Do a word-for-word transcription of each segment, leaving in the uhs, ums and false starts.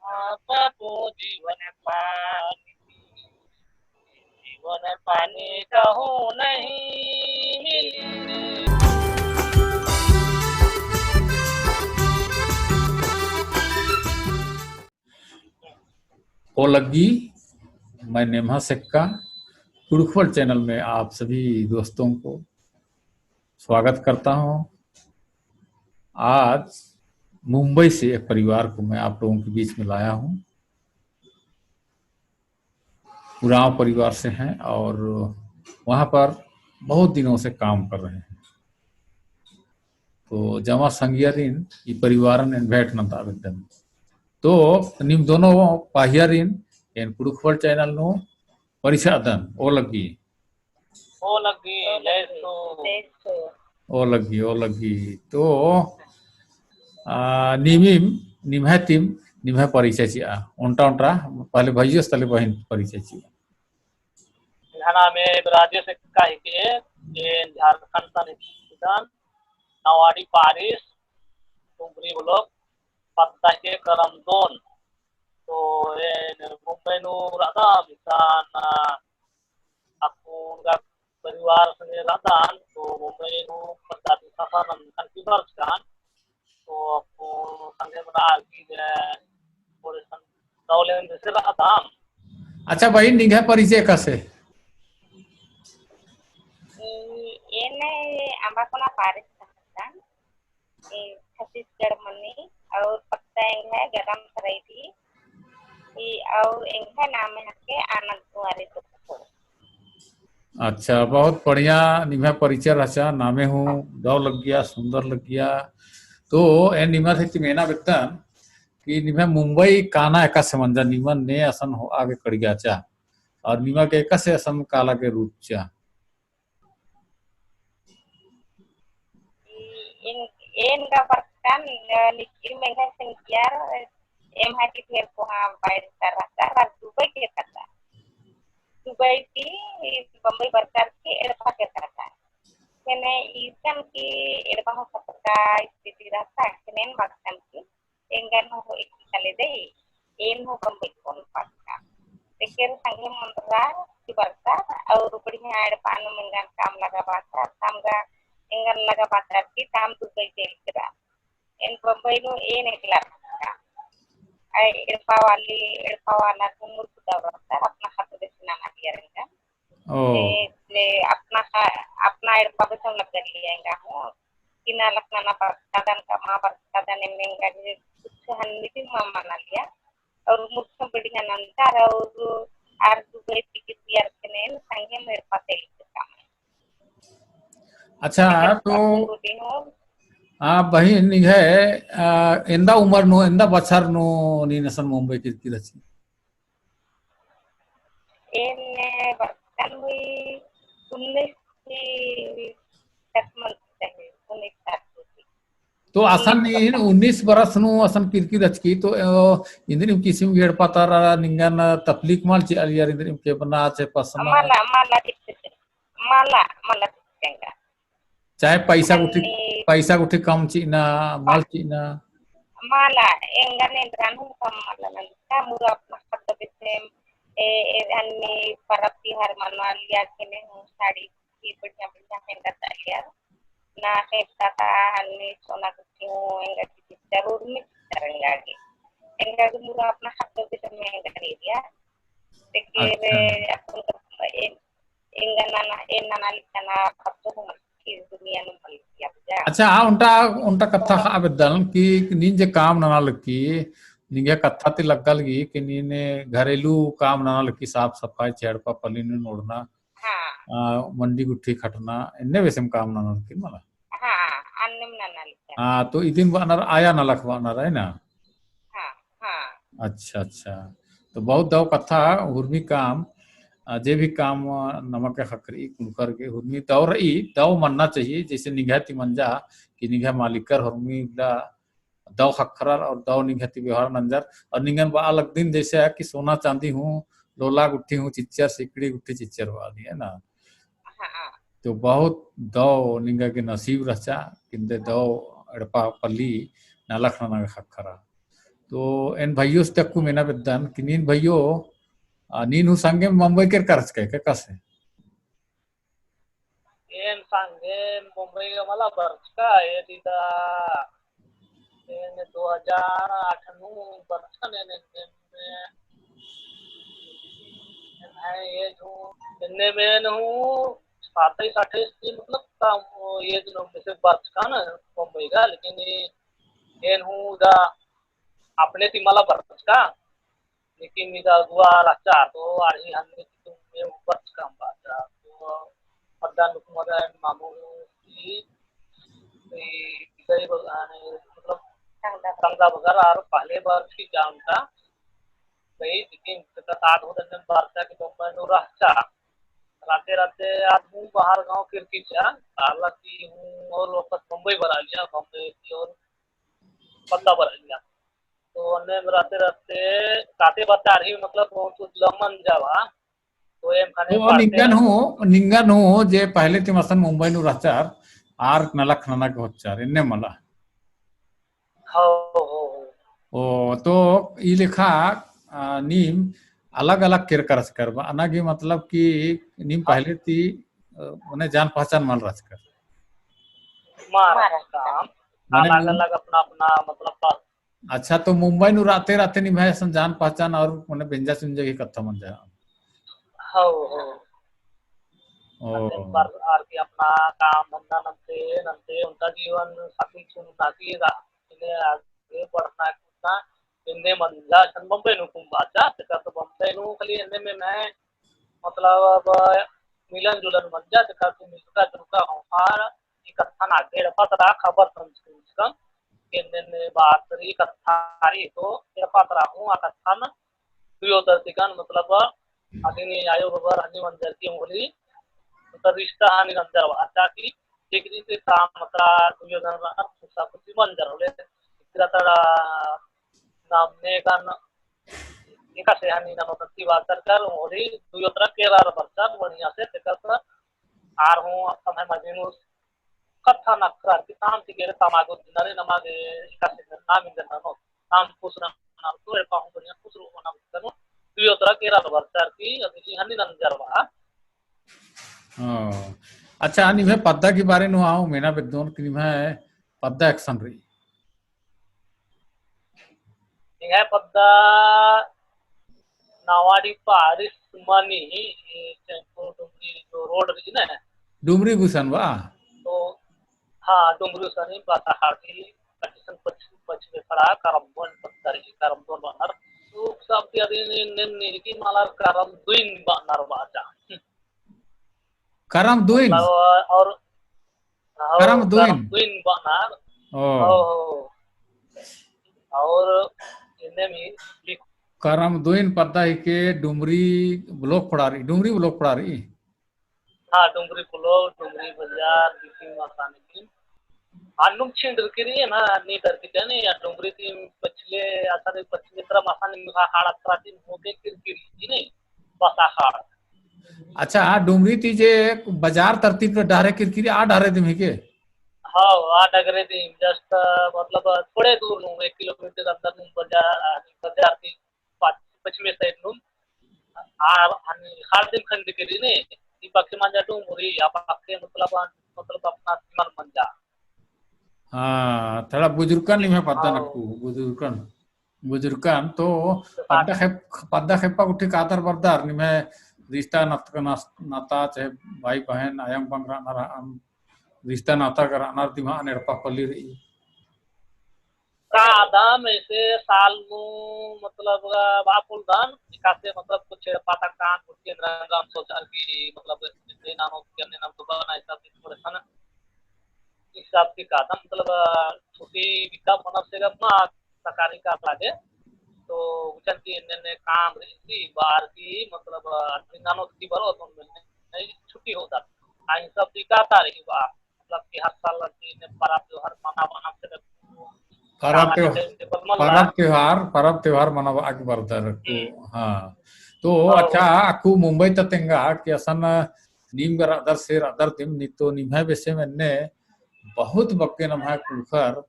हाँ बाबू, जीवन पानी, जीवन पानी कहूँ नहीं मिली। ओ लग्गी, मैं नेम्हा सेक्का, कुँड़ुख़ World channel में आप सभी दोस्तों को स्वागत करता हूँ। आज मुंबई से एक परिवार को मैं आप लोगों के बीच में लाया हूँ। उराँव परिवार से हैं और वहाँ पर बहुत दिनों से काम कर रहे हैं। तो जमा संगियारिन ई परिवारन invite नंदा बेद्दन। तो नीम दोनों पहियारिन एन कुँड़ुख़ World channel नू परिछादन। ओ लग्गी। ओ लग्गी, जय सो। जय सो। ओ लग्गी, ओ लग्गी। तो, आ, नीमिम, निम्है तिम, निम्है परिचय चिआ। ओन्टा, ओन्टा, पहले भइयस तले बहिन परिचय चिआ। एंग्है नामे ब्राजेश एक्का हिके, एन झारखंड तन हिकदन, नवाड़ी पारिस, डुमरी block, पद्दा हिके करमदोन। तो एन मुंबई नू रअदम, इसन, आ, अक्कुन गा परिवार संगे रअदन, तो मुंबई नू पद्दा ती सफर नंदन की बरचकन, तो अक्कुन संगे मना की जे थोड़े सन दौलेन जैसे रअदम। अच्छा बहिन, निंग्है परिचय एकासे? ए-, एन अम्बाकोना पारिस तन। ए, छत्तीसगढ़ मनी और पक्का एंग्है गरम सराय ती। ई और एंग्है नामे हिके आनंद कुमारी तुक्को। अच्छा, बहुत बढ़िया निम्है परिचय रहचा, नामे हूँ दव लग्गिया, सुंदर लग्गिया। तो एन निम्है से मेना बेद्दन कि निम्है मुंबई काना एकासे मंजा, निमन ने असन होआ गे कड़गियाचा और निमा गे एकासे असन काला गे रूपचा। एन, एन गा बरचकन, अ, निकिम एंग्है संगियर, एम्है ती ढेर कोहाँ बाई रहचा, रहचा, रह दुबई केरकता। दुबई ती बम्बई बरचर की एड़पा केरकता। खेने इसन की एड़पा हूँ खतरका स्थिति रहचा, खेने एन बरचकन की एंगन हूँ एक साले दई, एन हूँ बम्बई कोन पाटका। तेकर संगे मुंदरा की बरता और बढ़िया एड़पा नू एंगन काम लगा बाता, ताम गा एंगन लगा बाता की ताम दुबई जेल करा। एन बम्बई नू एन एकला रहता। आई एड़पा वाली, एड़पा वाला कुमुर कुदा बरता, अपना हाथ दे सुनाना दिया एंगन। ओ। ले, ले अपना का, अपना एड़पा बेचम लग गलिया एंगा हूँ। किना लखना ना बरकादन का मा बरकादन एम एंगा जे कुछ हन्नी भी मा मना लिया। और मुझसे बढ़िया नंदर और आर दुबई टिकट भी आर के ने संगे मेरे पास एक काम है। अच्छा, लेकिन तो बोली हूँ। आ, बहिन निंग्है, आ, एन्दा उमर नू, एन्दा बछर नू नीन असन मुंबई केरकी रहची? एन्ने बरचकन हुई उन्नीस की तक मन चाहिए, उन्नीस साल की। तो असन उन्नीस नीन बरस। उन्नीस बरस नू असन केरकी रहचकी, तो, अ, इन्द्रिम किसिम गे एड़पा ता रअर निंगन तकलीफ मल चिआ लियर, इन्द्रिम केबना चाहे पसना? मला, मला ठीक से, मला, मला ठीक से एंगा। चाहे पैसा गुट्ठी, अन्नी पैसा गुट्ठी कम चिअना, मल चिअना। मला, एंगन एन्दरन हूँ कम मला नंदका, मुरा अपना खद्द बेचेम, ए, ए, अन्नी परब तिहार मनवा लिया खेने हूँ, साड़ी की बढ़िया बढ़िया हेंगा ता लिया। ना हेंगा ता अन्नी सोना गुट्ठी हूँ, एंगा की चिच्चर उर्मी चिच्चर एंगा की। एंगा की मुरा अपना खद्द बेचेम एंगा लिया। तेके अच्छा। रे, अपन तो, ए, एंगा नना, ए नना लिखना, अब तो हम की दुनिया में मल किया बुझा। अच्छा, हाँ, ओन्टा, ओन्टा कत्था हाँ। ख़ा बेद्दन कि नीन जे काम नना लगी, निंग्है कत्था ती लग्गा लगी कि नीन घरेलू काम नना लगी, साफ सफाई, एड़पा पल्ली नू नोड़ना, हाँ। आ, मंडी गुट्ठी खटना, एन्ने बेसेम काम नना लगी मला। हाँ, अन्नेम नना लगी। हाँ, तो इदिन बअनर आया नलख बअनर, है ना? हाँ, हाँ। अच्छा, अच्छा। तो बहुत दव कत्था हुरमी काम, अ, जे भी काम, अ, नमा गे ख़क्खरई कुँड़ुख़र गे हुरमी दव रई, दव मन्ना चाहिए, जैसे निंग्है ती मंजा कि निंग्है मालिकर हुरमी ला दव ख़क्खरर और दव निंग्है ती व्यवहार नंजर और निंगन बआ लगदिन जैसे है कि सोना चांदी हूँ, लोला गुट्ठी हूँ चिच्चर, सिकड़ी गुट्ठी चिच्चर बआ दी, है ना? हाँ, हाँ। तो बहुत दव निंगा गे नसीब रहचा, किंदे दव एड़पा पल्ली नलख नना गे ख़क्खरा। तो एन भइयो से अक्कु मेना बेद्दन कि नीन भइयो, आ, नीन हूँ संगे मुंबई केरका रहचकय का, एकासे? एन संगे मुंबई गा मला बरचका, एन इदा, एन दो हजार आठ नू बरचका, एन, एन, एन, एन है, एन हूँ, एन्ने में एन हूँ सत्ताईस अट्ठाईस की, मतलब, कम एज नू में से बरचका ना मुंबई गा, लेकिन एन हूँ इदा अपने ती मला बरचका, लेकिन इदा दुआ रहचा, तो आर ही हन्ने ती तुम में बरचका बाचा। तो पद्दा नुकुम अदन मामू की, की गई बग-, आने, मतलब, संगदा बगर आर पहले बार की जानता, गई, लेकिन इतना साथ हो दन बरचा कि बम्बई नू रहचा। रहते रहते आज हूँ बाहर गाँव किरकिचा, हालांकि हूँ और वापस बम्बई बरआ लिया, बम्बई की और पद्दा बरआ लिया। तो अन्ने रहते रहते काते बता रही, मतलब, बहुत कुछ लमन जावा। तो एम खाने तो पढ़ते निंगन हैं। हूँ, निंगन हूँ जे पहले तिम असन मुंबई नू रहचर, आर नलख नना के होचर, एन्ने मला। हो, हो, हो। ओ, तो ई लेखा, आ, नीम अलग-अलग केरका रहचकर बा, अना गे मतलब कि नीम हाँ। पहले ती, अ, मने जान पहचान मल रहचकर। मल रहचका। मने अलग-अलग अपना-अपना मतलब बा-, अच्छा, तो मुंबई नू रहते रहते निम्है असन जान पहचान और मने बेंजा चुंजा की कत्था मंजा? हौ, हौ। ओ। असन पर आर की अपना काम धंधा नन्ते, नन्ते उनका जीवन साथी चुनता की रा-, इन्हें आगे बढ़ना कुछ ना, इन्हें मंजा असन बम्बई नू कुम बाचा, तेका तो बम्बई नू खाली इन्हें में मैं मतलब, अब मिलन जुलन मंजा, तेकर तो मिलका जुलका होंफार, ई कत्थन आगे एड़पा तरा खबर समझकन, एन्ने एन्ने बात रई, कत्था रई, तो एड़पा तरा हूँ, आ कत्थन दुयो तरती कन, मतलब, अदिन आयो बबर हनी मंजर की होली, मतलब, रिश्ता हनी नंजर बाचा की, ठीक रीति काम तरा दुयो जन रअनर, खुशा खुशी मंजर होले, इतरा तरा नाम ने कन एकासे हनी ननो तत्ती बात कर कर, ओरी दुयो तरा केरा रबर सर, बढ़िया से तेकर सर, आर हूँ समय मजीनुस कत्था नखरा की ताम ती केरे तमागो दिनरे नमा गे एकासे नाम इंजर ननो, ताम खुश ननो, तो एड़पा हूँ बढ़िया खुश रहो ना कनो, दुयो तरा केरा रबर सर की, अभी हनी नंजर बा। ओ, अच्छा, निम्है पद्दा की बारे नू आउँ मेना बेद्दोन कि निम्है पद्दा एकसन रई। निम्है पद्दा नावाडी पारिस मनी, चैनपुर डुमरी जो रोड रई ना। डुमरी गुसन बा? तो, हाँ, डुमरी गुसन बा, बसाखाड़ी, पश्चिम, पश्चिम, पश्चिम खड़ा करम दोइन पद्दा रई, करम दोइन बअनर। तो सब दिया दिन इन, इन, इन की माला करम दोइन बअनर बाचा। करम दोइन? मतलब, और, और करम दोइन? करम दोइन बअनर। ओ। ओ। और इन्ने में लिख- करम दोइन पद्दा हिके डुमरी block पड़ारी, डुमरी block पड़ारी। हाँ, डुमरी block, डुमरी बाजार, दिखी माता निकिन। अन्नुम छिंडर किरी है ना, नी डर की जाने, या डुमरी ती पछले, असारे पछले तरा मासा नी मुहा हाड़ा तरा ती मोके किरकिरी, जी नहीं, बस आ हाड़ा। अच्छा, आ डुमरी ती जे बाजार तरती डहरे किरकिरी, आ डहरे दिम हिके? हाँ, आ डगरे दिम, just, मतलब, थोड़े दूर नू, एक kilometer अंदर नू बाजार, आ, बाजार ती पच-, पश्चिमी side नू, आ, हनी खाड़ दिम खंड के री ने, ई पक्के मंजा डुमरी, आ पक्के मतलब, मतलब अपना सीमन मंजा। हाँ, थोड़ा बुजुर्गन निम्है पद्दा हाँ। नक्कु, बुजुर्गन, बुजुर्गन तो तो पद्दा खेप-, पद्दा खेप्पा गुट्ठी कादर बरदर, निम्है रिश्ता नत-, नस-, नाता, चाहे भाई बहन, अयंग बंग रअनर, अम, रिश्ता नाता का रअनर दिम हन एड़पा पल्ली रई। कादम ऐसे साल नू मतलब, अ, बापुल दन, एकासे मतलब कुछ एड़पा तक कान कुछ केंद्र गम सोचर की मतलब, इतने नानो करने नाम तो बना हिसाब से थोड़े सन, हिसाब से कादम मतलब, अ, छुट्टी बिका मनर से गम ना सरकारी काम लागे। तो उचन की इन्ने इन्ने काम रई बार की मतलब, अ, नानो की बरो तो मिलने छुट्टी होता। आ हिसाब से काता रई बा। मतलब कि हर साल की ने परब त्योहार मनाबअना से परब सामाजिक त्योह-, time table मल्ला। परब त्योहार, परब त्योहार मनाबआ गे बरदर को, हम्म। हाँ। तो हाँ, अच्छा, हाँ। अक्कु मुंबई ता तेंगा कि असन नीम गा रअदर से रअदर दिम नी तो निम्है बेसे में एन्ने बहुत बग्गे नम्है कुँड़ुख़र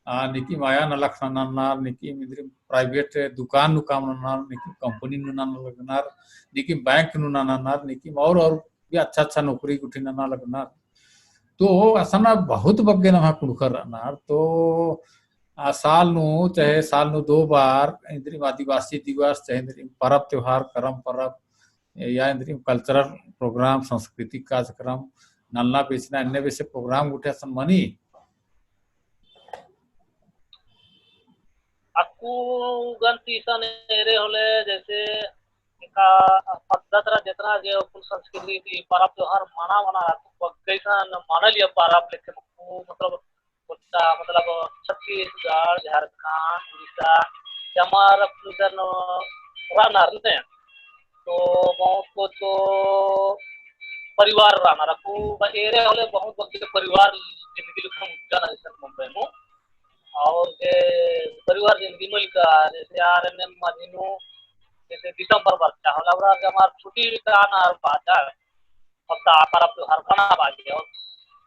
आ, नीकिम आया नलख ननानर, नीकिम इन्द्रिम private दुकान नू काम ननानर, नीकिम company नू नना लगनर, नीकिम bank नू ननानर, नीकिम और, और भी अच्छा, अच्छा नौकरी गुट्ठी नना लगनर। तो असन बहुत बग्गे नम्है कुँड़ुख़र रअनर। तो आ साल नू, चाहे साल नू दो बार, इन्द्रिम आदिवासी दिवस, चाहे इन्द्रिम परब त्योहार, करम परब, या इन्द्रिम cultural program, सांस्कृतिक कार्यक्रम, नलना बेचना, एन्ने बेसे program गुट्ठी असन मनी। अक्कु गन तीसन एरे होले, जैसे एका पद्दा तरा जेतना जे कुल संस्कृति परब त्योहार मना, मना अक्कु बग्गे सन मनल या परब, लेकिन अक्कु मतलब गोट्टा, मतलब, छत्तीसगढ़, झारखंड, उड़ीसा, जमर कुदन रअनर ने। तो बहुत कुछ तो परिवार रअनर, अक्कु एरे होले बहुत बग्गे परिवार जिंदगी लेखा उज्जा ना जैसे मुंबई नू। और जे परिवार जिंदगी मुल्का, जैसे आर एन एम महीनू, जैसे दिसंबर बरचा होला, अबड़ा जमर छुट्टी कानर बाजार। हफ्ता परब त्योहार मनाबआ गे, और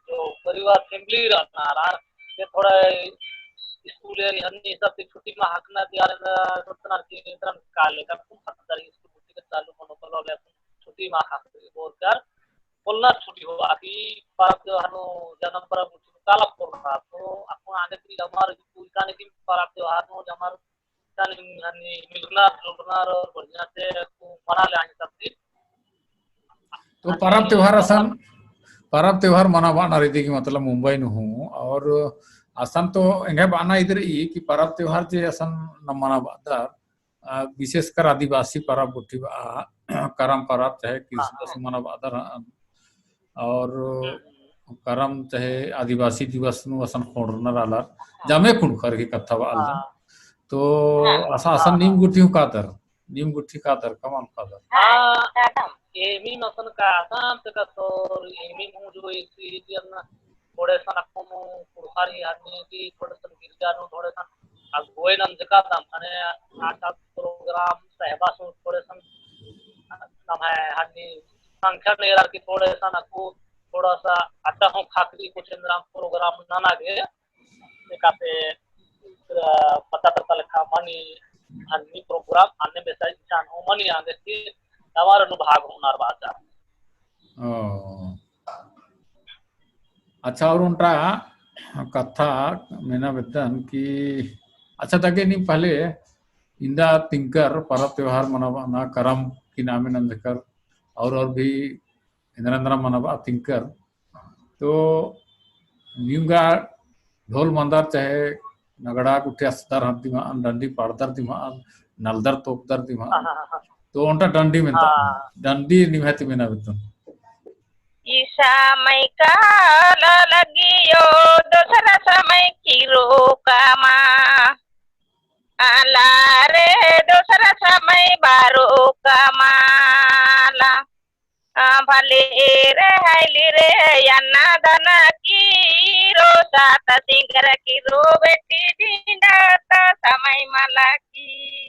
जो परिवार family रअनर, आर के थोड़ा स्कूल या हन्नी सब से छुट्टी मा हकना दियार, सोचनर कि इन्द्रम काले का कुन खतरदारी स्कूल छुट्टी के चालू मनो कलो ले छुट्टी मा हक बोलकर बोलना छुट्टी हो। अभी परब त्योहार नू जनम परब नू काला पोरना तो अक्कु आने की हमार पूरी काने की परब त्योहार नू जमर तनी, तनी मिलना जुलना और बढ़िया से खूब मना ले आए सब दिन। तो परब त्योहार असन, परब त्योहार मनाबअनर इदी की मतलब मुंबई नू हूँ, और असन तो एंगे बअना इदर ई कि परब त्योहार जे असन न मनाबअदर, अ, विशेषकर आदिवासी परब गुट्ठी बआ, करम परब चाहे Christmas मनाबअदर, और करम चाहे आदिवासी दिवस नू असन खोंड़रनर आलर, जमे कुँड़ुख़र की कत्था बआलदन। तो असन, असन नीम गुट्ठी हूँ कादर, नीम गुट्ठी कादर, कमन कादर। हाँ, एमी मसन का आसाम से का तोर एमी मुझे इसी थोड़े सन अक्कुन कुँड़ुख़र ही आदमी की थोड़े सन गिरजा नू थोड़े सन अगुवाई नंजका दम, मने आचा program सहबा सु थोड़े सन नम्है हन्नी संख्या नेरर की थोड़े सन अक्कु थोड़ा सा अच्छा हूँ ख़क्खरी कुछ इन्द्रम program नना गे, एकासे, अ, पता तरता लेखा मनी हन्नी program अन्ने बेसा इंसान हूँ मनी आगे की दवार अनुभाग होनर बाचा। ओ। अच्छा, और ओन्टा कत्था मेना बेद्दन कि, अच्छा, ताके नीम पहले इन्दा तिंकर परब त्योहार मनाबअना, करम की नामे नंजकर, और, और भी एन्दरा एन्दरा मनाबआ तिंकर। तो नीम गा ढोल मंदर चाहे नगड़ा गुट्ठी असदर हर दिमअन, डंडी पाड़दर दिमअन, नलदर तोपदर दिमअन। हाँ, हाँ, हाँ। तो ओन्टा डंडी मेन्ता। हाँ। डंडी निम्है ती मेना बेद्दन। ई समय काला लगियो, दोसरा समय किरो कामा। आला रे, दोसरा समय बारो कामाला। आ, भले रे, हाइली रे, अन्ना दना किरो, सात सिंगर किरो, बेटी डिंडा ता समय मला की।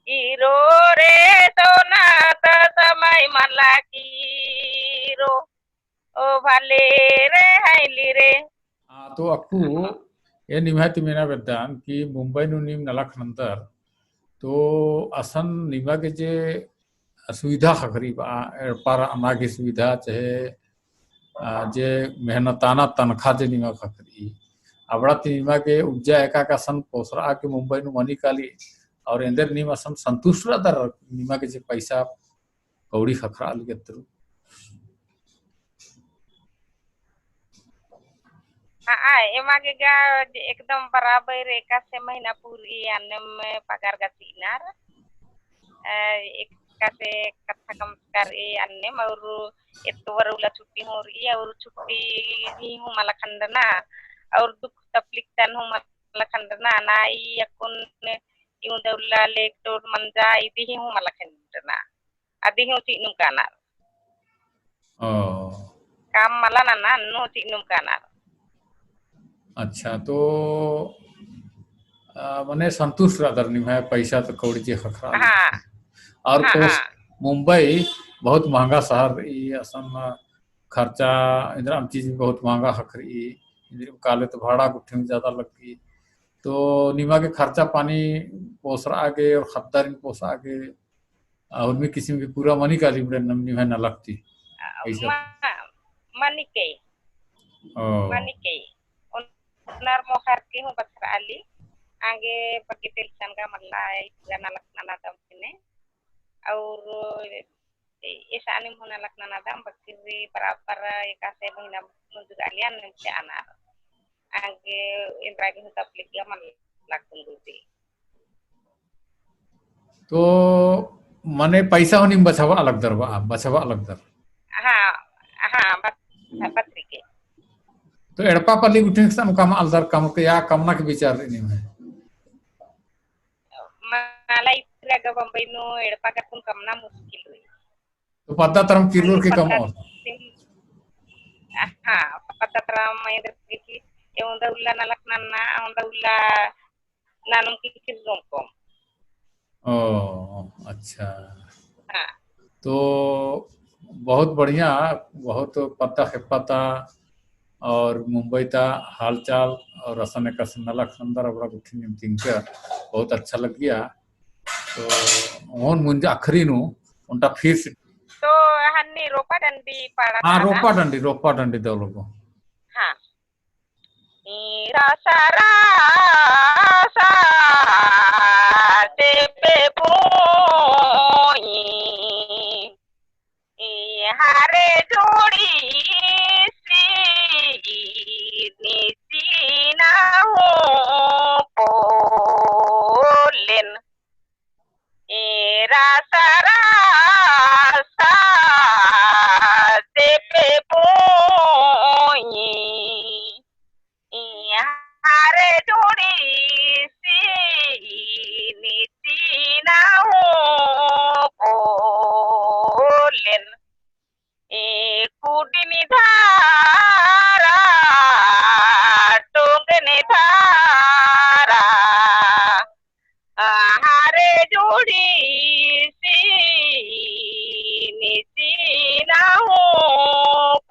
किरो रे सोना ता समय मला किरो, ओ भले रे हाइली रे। आ, तो अक्कु, ए निम्है ती मेना बेद्दन कि मुंबई नू नीम नलख नंदर, तो असन निमा गे जे सुविधा ख़क्खरी बा, एड़पा रअना गे सुविधा, चाहे, आ, जे मेहनताना तनखा जे निमा ख़क्खरी, अबड़ा ती निमा गे उज्जा एका का असन पोसरआ के मुंबई नू मनी काली, और एन्देर नीम असन संतुष्ट रअदर निमा गे जे पैसा कौड़ी ख़क्खरआ लगी अत्तरू। हाँ, एमा गे गा एकदम बराबर एकासे महीना पूरी अन्नेम पगार गा चिअनर। अ, एकासे कत्था कमचका रई अन्नेम और एतवार उल्ला छुट्टी हूँ रई और छुट्टी ही हूँ मला खंडना और दुख तकलीफ तन हूँ मला खंडना ना ई अक्कुन इउंदा उल्ला लेक डोर मंजा इदी ही हूँ मला खंडना। अदी हूँ चिअनुम कानर। ओ। काम मला नना अन्नु चिअनुम कानर। अच्छा, तो, आ, मने संतुष्ट रअदर निम्है पैसा तो कौड़ी जे ख़क्खरआ। हाँ। और हाँ, पोस-, हाँ। मुंबई बहुत महंगा शहर रई, असन खर्चा, इन्द्रम चीज बहुत महंगा ख़क्खरई। इन्द्रिम काले तो भाड़ा गुट्ठिम ज्यादा लग्गी। तो निमा गे खर्चा पानी पोसरआ गे और ख़द्दारिन पोसआ गे, आ, उर्मी किसिम की पूरा मनी काली इबड़े नम निम्है नलख ती। आ, पैसा। मा-, मनी के। ओ। मनी के। ओनर मोख़र के हूँ बछरआ ली। आगे बग्गे tension का मल्ला इतना नलख नना दम ने। और ए-, एसानिम हूँ नलख नना दम बग्गे बराबर एकासे महीना मुंजुरआ लिया निम्है अनार। आगे एन्द्रा गे हूँ तकलीफ गा मल्ला कुन्दुर दी। तो मने पैसा हूँ नीम बछाबआ लगदर बा, बछाबआ लगदर। हाँ, हाँ, बत-, बतरी के। तो एड़पा पल्ली गुट्ठिन एकसन कमआ लगदर, कमके या कमना के विचार रई निम्है? मला इतरा गा बम्बई नू एड़पा गा कुन कमना मुश्किल रई। तो पद्दा तरम किर्रोर के कमओर। हाँ, पद्दा तरम एन्देर की, ए ओन्दा उल्ला नलख नन्ना, ओन्दा उल्ला नानुम की किर्रोम कम। ओ, अच्छा। हाँ। तो बहुत बढ़िया, बहुत पद्दा खेप्पा ता और मुंबई ता हालचाल और असन एकासे नलख नन्दर अबड़ा गुट्ठिन नीम तिंकर बहुत अच्छा लग्गिया। तो ओन मुंजा अखरी नू ओन्टा फिर से। तो हन्नी रोपा डंडी पाड़ा हाँ, था ना? रोपा डंडी, रोपा डंडी दव लोगो। हाँ। ईरा सारा सा ते पे पूई। ई हरे जोड़ी सी निसी ना हो पोलेन। एरा सरा सा ते पे पोई। ई हरे जोड़ी सी निसी ना हो पोलेन। ए कुडिनी धारा, टोंगनी धारा, आ हरे जोड़ी सी निसी ना हो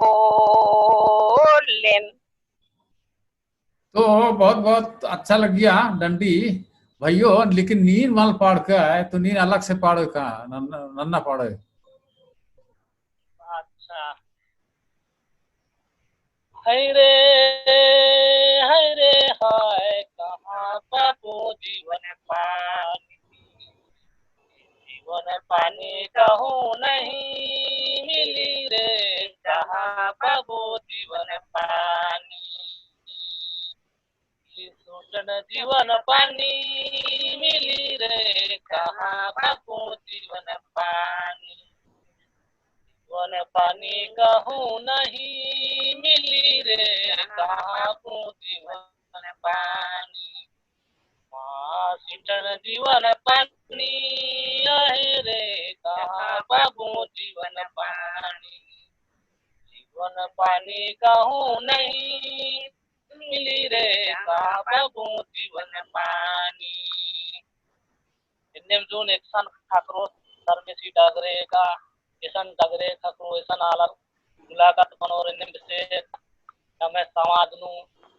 पोलेन। तो बहुत बहुत अच्छा लगिया डंडी भइयो, लेकिन नीन मल पाड़का है, तो नीन अलग से पाड़ो का, नन्ना, नन्ना पाड़ो। अच्छा। हाय रे, हाय रे, हाय, कहाँ पाबो जीवन पानी। जीवन पानी कहूँ नहीं मिली रे, कहाँ पाबो जीवन पानी। सुटन जीवन पानी मिली रे, कहाँ पाबो जीवन पानी। जीवन पानी कहूँ नहीं मिली रे, कहाँ पाबो जीवन पानी। माँ सुटन जीवन पानी आहे रे, कहाँ पाबो जीवन पानी। जीवन पानी कहूँ नहीं मिली रे, कहाँ पाबो जीवन पानी। एन्नेम जोन एकसन ख़क्खरो धर्मेसी डगरे का, एसन डगरे ख़क्खरो, एसन आलर मुलाकात बनोर एन्नेम बेसे नम्है समाज नू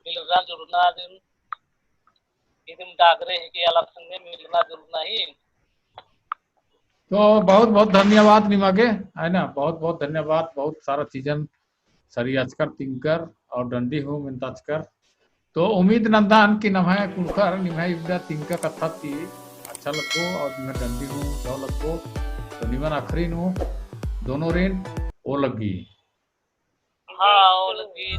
मिलना जुलना दिन इदिम डगरे ही के आलर संगे मिलना जुलना ही। तो बहुत बहुत धन्यवाद निमा गे, है ना, बहुत बहुत धन्यवाद, बहुत सारा चीजन सरियाचकर तिंकर और डंडी हूँ मेन्ताचकर। तो उम्मीद नन्दन कि नम्है कुँड़ुख़र निम्है इबड़ा तिंका कत्था ती अच्छा लग्गो और निम्है डंडी हूँ दव लग्गो। तो निमन आखिरी नू दोनोरिन ओ लग्गी। हाँ, ओ लग्गी।